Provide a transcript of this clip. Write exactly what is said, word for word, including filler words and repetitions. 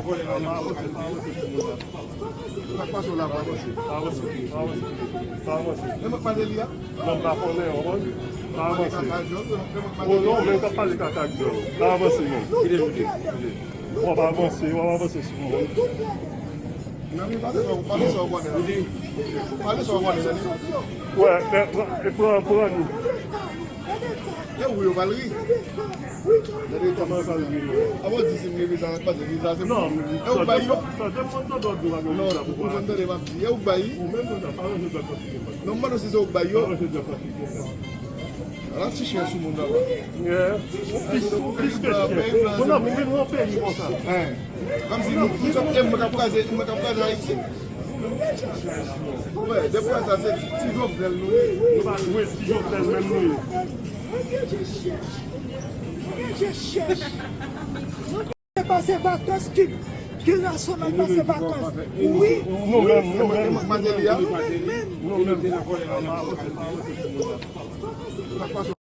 Pa avanse, pa avanse sou moun nan. Pa avanse, pa avanse, pa avanse. E mwen k pale li a? Non, m pa konnen, w konprann? Pa avanse. O non, men w t ap pale kaka ak djòl. Pa avanse, non. Kite, kite, kite. W ap avanse, w ap avanse sou moun. Nan mi pale sa, pale sa w konnen la. Pale sa w konnen la. Wè, e pran, e pran, pran nou. E ou yo pral ri. Gade kòman sa l ri. Avan di si m gen viza, pa di viza, se non, e ou bay yo. Tande m, mwen tande w di w pa gen viza pou pran. Non, ou konn tande m ap di, e ou bay. Ou menm konn sa, pa ranje djòl paske gen. Non, m mande si se ou bay yo. Pa ranje djòl paske gen. Ala ti chen sou moun nan. Yeah. Ou plis, ou plis ke chen. Moun nan pou vin nan peyi konsa. Hein. Kòmsi nou, nou sot, e mwen k ap kraze, mwen k ap kraze Ayiti. Wè, depi sa, se ti, ti Jovenel nou ye. Nou pa dwe ti Jovenel menm nou ye. Mwen gen je chèch. Mwen gen je chèch. Se pa se vakans ki, ki rason nan pase vakans. Wi. Nou menm, nou menm. Nou menm menm. Nou menm.